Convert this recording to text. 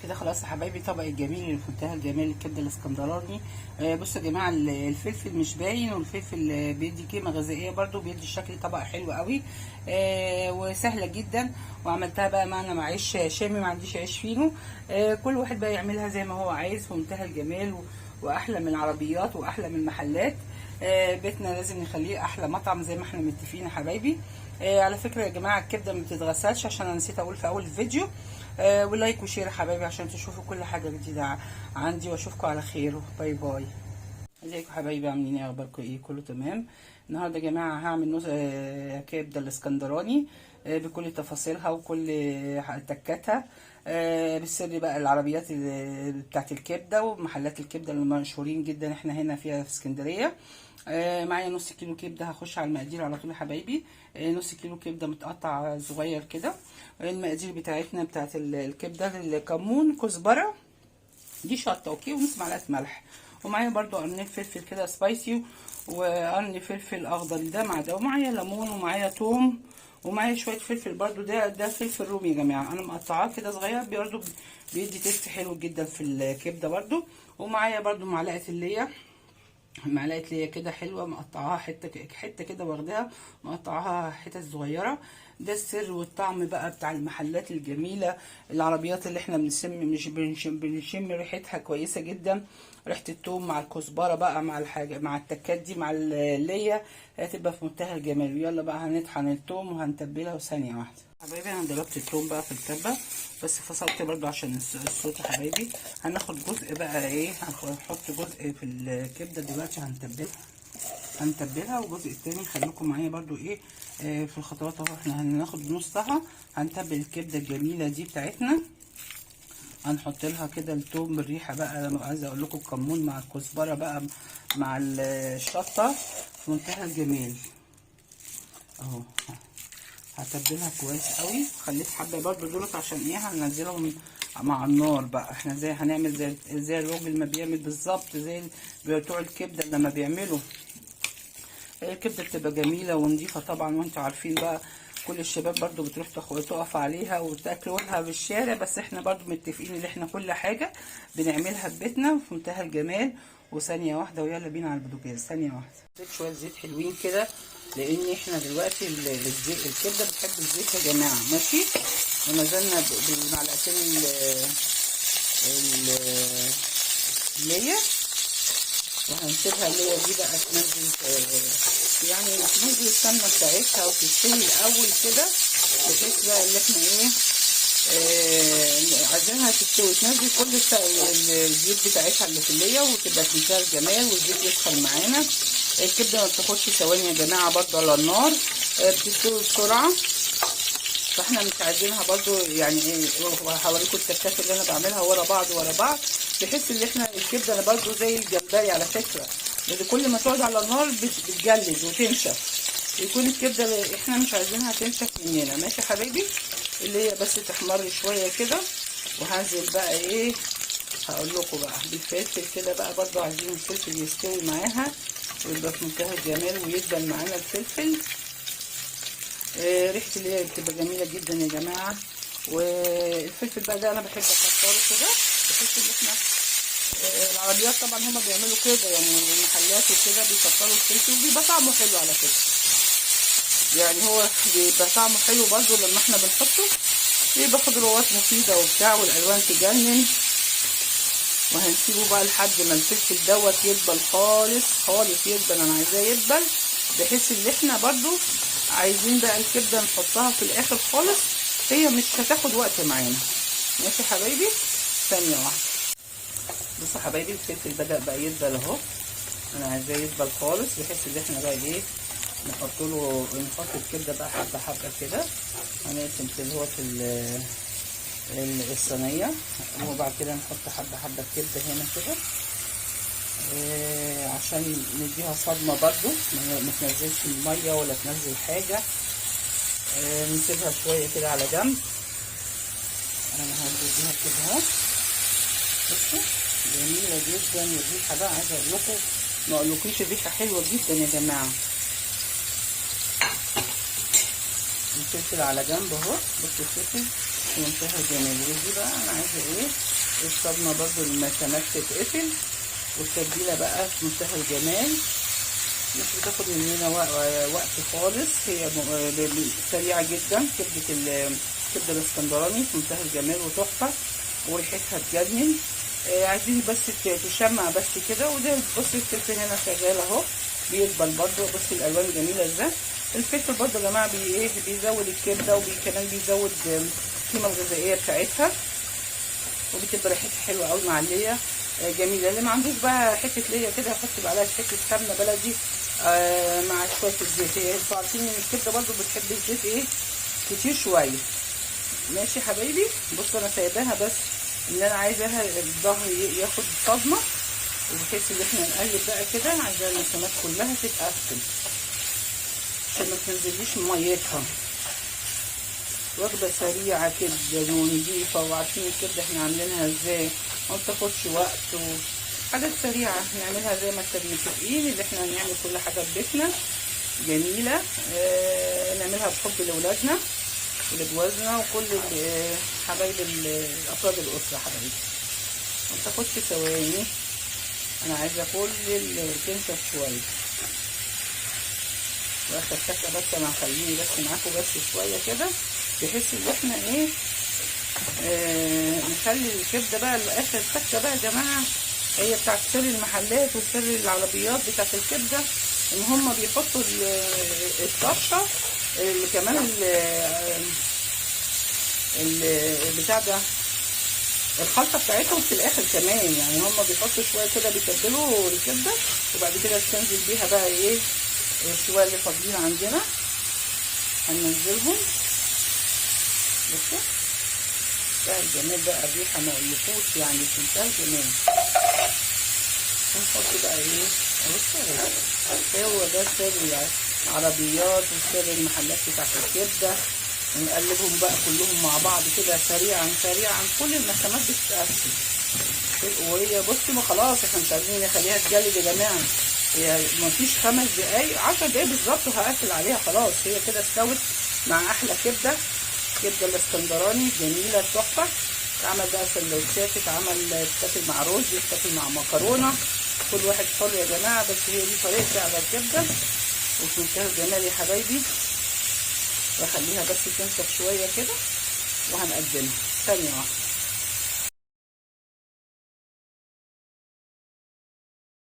كده خلاص يا حبايبي، طبق الجميل اللي في منتهى الجمال، الكبده الاسكندراني. بصوا يا جماعة، الفلفل مش باين، والفلفل بيدي قيمة غذائية برده، بيدي الشكل طبق حلو قوي، وسهلة جدا. وعملتها بقى معنا مع عيش شامي، ما عنديش عيش فينو. كل واحد بقى يعملها زي ما هو عايز، في منتهى الجمال، واحلى من العربيات واحلى من المحلات. بيتنا لازم نخليه احلى مطعم زي ما احنا متفقين يا حبايبي. على فكرة يا جماعة، الكبده ما بتتغسلش، عشان انا نسيت اقول في اول الفيديو. و like و share يا حبايبي عشان تشوفوا كل حاجة جديدة عندي، واشوفكم على خير. bye bye. ازيكم حبايبي، عاملين ايه؟ اخباركم ايه؟ كله تمام؟ النهارده يا جماعة هعمل نص كبده الاسكندراني بكل تفاصيلها وكل تكاتها، بالسر بقى العربيات بتاعت الكبده ومحلات الكبده اللي مشهورين جدا احنا هنا فيها في اسكندرية. معايا نص كيلو كبده، هخش على المقادير على طول يا حبايبي. نص كيلو كبده متقطع صغير كده. المقادير بتاعتنا بتاعت الكبده: الكمون، كزبره، دي شطه، okay، ونص معلقه ملح. ومعايا برضو قرنين فلفل كده spicy، وقرن فلفل اخضر، ده مع ده. ومعايا ليمون، ومعايا توم، ومعايا شوية فلفل برضو، ده فلفل رومي يا جماعة، انا مقطعاه كده صغير، برضو بيدي taste حلو جدا في الكبده برضو. ومعايا برضو معلقه الليه، معلقه ليا كده حلوة، مقطعاها حتة حتة كده، واخداها مقطعاها حتت صغيره. ده السر والطعم بقى بتاع المحلات الجميله، العربيات اللي احنا بنشم، مش بنشم، بنشم ريحتها كويسة جدا، ريحه التوم مع الكزبره بقى، مع الحاجة، مع التكات دي، مع الليه، هتبقى في منتهى الجمال. يلا بقى هنطحن التوم وهنتبلها، وثانيه واحدة حبايبي. انا ضربت التوم بقى في الكبه، بس فصلت برضو عشان الصوت يا حبايبي. هناخد جزء بقى ايه، هنحط جزء في الكبده دلوقتي، هنتبلها، والجزء التاني خليكم معايا برضو ايه في الخطوات اهو. احنا هناخد نصها، هنتبل الكبده الجميلة دي بتاعتنا، هنحط لها كده التوم بالريحه بقى. انا عايزه اقول لكم الكمون مع الكزبره بقى مع الشطه في منتهى الجمال اهو. هتبلها كويس قوي. خليت حبه برضو دولت عشان ايه؟ هننزلهم مع النار بقى. احنا زي هنعمل زي الراجل ما بيعمل بالظبط، زي بتوع الكبده لما بيعملوا الكبده، بتبقى جميلة ونضيفه طبعا، وانتوا عارفين بقى كل الشباب برضو بتروح تقف عليها وتاكلوها بالشارع، بس احنا برضو متفقين ان احنا كل حاجة بنعملها في بيتنا في منتهى الجمال. وثانيه واحدة ويلا بينا على البوتاجاز. ثانية واحدة. زيت، شوية زيت حلوين كده، لان احنا دلوقتي الزيت، الكبده بتحب الزيت يا جماعة، ماشي. ونزلنا بالمعلقتين ال اللية، وهنسيبها اللي هي دي بقى تنزل، يعني تنزل السمنة بتاعتها وتستوي الاول كده، بحيث بقى اللي احنا ايه عايزينها تستوي، تنزل كل الزيوت بتاعتها اللي في الليه، وتبقى في منتهى الجمال، والزيت يدخل معانا. الكبده ما بتاخدش ثواني يا جماعة برضو على النار، بتستوي بسرعة، فاحنا مش عايزينها برضو يعني ايه. هوريكم التكات اللي انا بعملها ورا بعض ورا بعض، بحيث ان احنا الكبده برضو زي الجمبري على فكرة، لان كل ما تقعد على النار بتجلد وتنشف، يكون الكبده اللي احنا مش عايزينها تنشف مننا. ماشي يا حبايبي، اللي هي بس تحمر شوية كده، وهنزل بقى ايه، هقول لكم بقى بالفلفل كده بقى، برضو عايزين الفلفل يستوي معاها ويبقى في منتهى الجمال ويدبل معانا الفلفل. ريحه اللي هي بتبقى جميلة جدا يا جماعة. والفلفل بقى ده انا بحب اكتره كده، بحيث ان احنا العربيات طبعا هما بيعملوا كده، يعني المحلات وكده بيكتروا الفلفل، وبيبقى طعمه حلو على فكرة، يعني هو بيبقى طعمه حلو برضو لما احنا بنحطه، بيبقى خضروات مفيدة وبتاع، والالوان تجنن. وهنسيبه بقى لحد ما الفلفل دوت يدبل خالص خالص، يدبل، انا عايزاه يدبل، بحيث ان احنا برضو عايزين بقى الكبده نحطها في الاخر خالص، هي مش هتاخد وقت معانا. ماشي يا حبايبي، ثانية واحدة. بصوا حبايبي، الفلفل بدأ بقى يدبل اهو، انا عايزاه يدبل خالص، بحيث ان احنا بقى ايه نحط له، نحط الكبده بقى حبه حبه كده. هنقسم كده هو في الصينية، وبعد كده نحط حبه حبه الكبده هنا كده، عشان نديها صدمة برضو، ما تنزلش المية ولا تنزل حاجة. نسيبها شوية كده على جنب. انا هديها كده اهو، بصوا جميلة جدا، والريحه بقى عايزه اقول لكم، ما اقولكوش الريحة حلوة جدا يا جماعة. الفلفل على جنب اهو، بصوا الفلفل في منتهى الجمال. ودي بقى انا عايزه ايه الصدمة برضو المسامات تتقفل، والتتبيله بقى في منتهى الجمال، مش بتاخد مننا وقت خالص، هي سريعة جدا. كبده الكبده الاسكندراني في منتهى الجمال وتحفه، وريحتها تجنن. عايزين بس تشمع بس كده. وده بصي الفلفل هنا شغال اهو بيدبل برضو، بصي الالوان جميلة ازاي. الفلفل برضو يا جماعة بي ايه بيزود الكبده، وكمان بيزود القيمة الغذائية بتاعتها، وبتبقى ريحتها حلوة قوي مع الليه جميلة. اللي ما عندوش بقى حتة ليا كده يحط عليها حتة سمنه بلدي مع شوية الزيت. انتوا عارفين ان الكبده برضو بتحب الزيت ايه كتير شوية. ماشي حبايبي، بصوا انا سايباها بس ان انا عايزاها الظهر ياخد صدمة، وبحيث ان احنا نقلب بقى كده، عايزه المسامات كلها تتقفل عشان ما تنزليش ميتها. وجبة سريعة كده ونضيفه، وعارفين الكبده احنا عاملينها ازاي، ما بتاخدش وقت، وحاجات سريعة نعملها زي ما احنا متفقين اللي احنا هنعمل كل حاجة في بيتنا جميلة. نعملها بحب لاولادنا ولجوازنا وكل حبايب افراد الاسرة حبايبي. ما تاخدش ثواني، انا عايزه كل تنشف شوية. واخر تكه بس انا هخليني بس معاكم بس شوية كده، بحيث ان احنا ايه نخلي الكبده بقى لاخر تكه بقى يا جماعة. هي بتاعت سر المحلات وسر العربيات بتاعت الكبده، ان هم بيحطوا الطشه اللي كمان بتاع ده الخلطة بتاعتهم في الاخر كمان. يعني هم بيحطوا شوية كده بيتبلوا الكبده، وبعد كده تنزل بيها بقى ايه الشويه اللي فاضلين عندنا هننزلهم. بصوا ده الجمال بقى، الريحة ما اقولكوش يعني في منتهى الجمال. ونحط بقى ايه بصوا، هو ده سر العربيات وسر المحلات بتاعت الكبده. ونقلبهم بقى كلهم مع بعض كده سريعا سريعا، كل المسامات بتتقفل. وهي بصي ما خلاص احنا مش عايزين نخليها تجلد يا جماعة، هي مفيش 5 دقايق 10 دقايق بالظبط وهقفل عليها خلاص. هي كده استوت مع احلى كبده، كبده الاسكندراني جميلة تحفة. تتعمل بقى سندوتشات، تتعمل تتاكل مع رز، تتاكل مع مكرونه، كل واحد حر يا جماعة، بس هي دي طريقتي على الكبده وفي منتهى الجمال يا حبايبي. واخليها بس تنشف شوية كده وهنقدمها ثانية واحدة.